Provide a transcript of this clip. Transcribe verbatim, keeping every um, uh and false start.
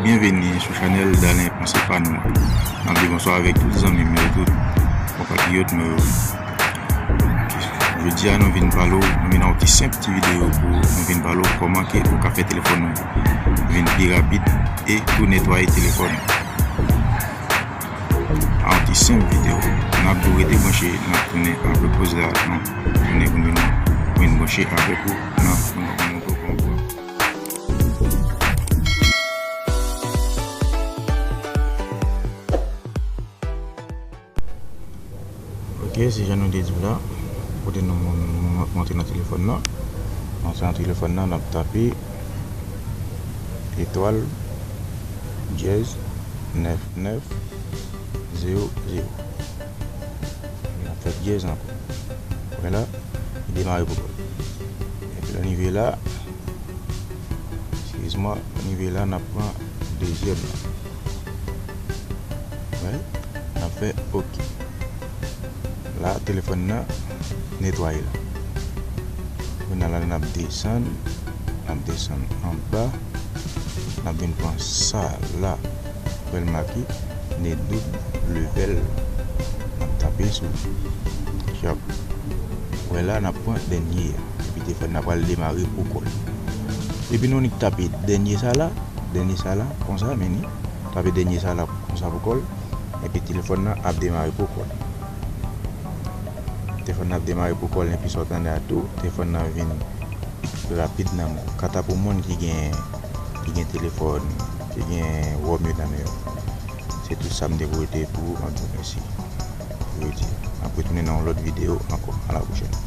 Byenveni sou chanèl Dalen Panse Pa Nou an. N ap di bonswa avèk tout zanmi m yo, tout konpatriyòt mwen yo. Jodi a, nou vin pale w, nou vin ak yon ti senp ti videyo pou nou vin pale w kòman ke ou ka fè telefòn ou vin pi rapid e tou netwaye telefòn ou. Ak yon ti senp videyo. N ap di w rete branche, n ap tounen apre poz la, nou tounen pou nou vin branche avèk ou nan yon nouvo konpwa. Ok, se jan nou te di w la, kote nou, nou, nou ap monte nan telefòn nan. Antre nan telefòn nan, n ap tape etwal dyèz nèf nèf zewo zewo. N ap fè dyèz ankò. Wè la, li demare pou kò l. Epi lè n rive la, eskiz mwa, lè n rive la, n ap pran dezyèm nan. Wè, n ap fè ok. La, telefòn nan netwaye la. Kounye a la, n ap desann, n ap desann anba, n ap vin pran sa la. Wè l make ne double level. N ap tape sou li. Chap. Wè la, n ap pran dènye a. Epi telefòn nan pral demare pou kò l. Epi nou nik tape dènye sa la, dènye sa la, konsa, men ni. Tape dènye sa la, konsa pou kò l. Epi telefòn nan ap demare pou kò l. Telefòn nan ap demare pou kò l, epi sa w tande a tou, telefòn nan vin rapid nan men w. Kanta pou moun ki gen, ki gen telefòn, ki gen wòm yo nan men yo. Se tout sa m te pote pou ou, m ap di w mèsi. Jodi, n ap retounen nan yon lòt videyo ankò. A la pwochèn.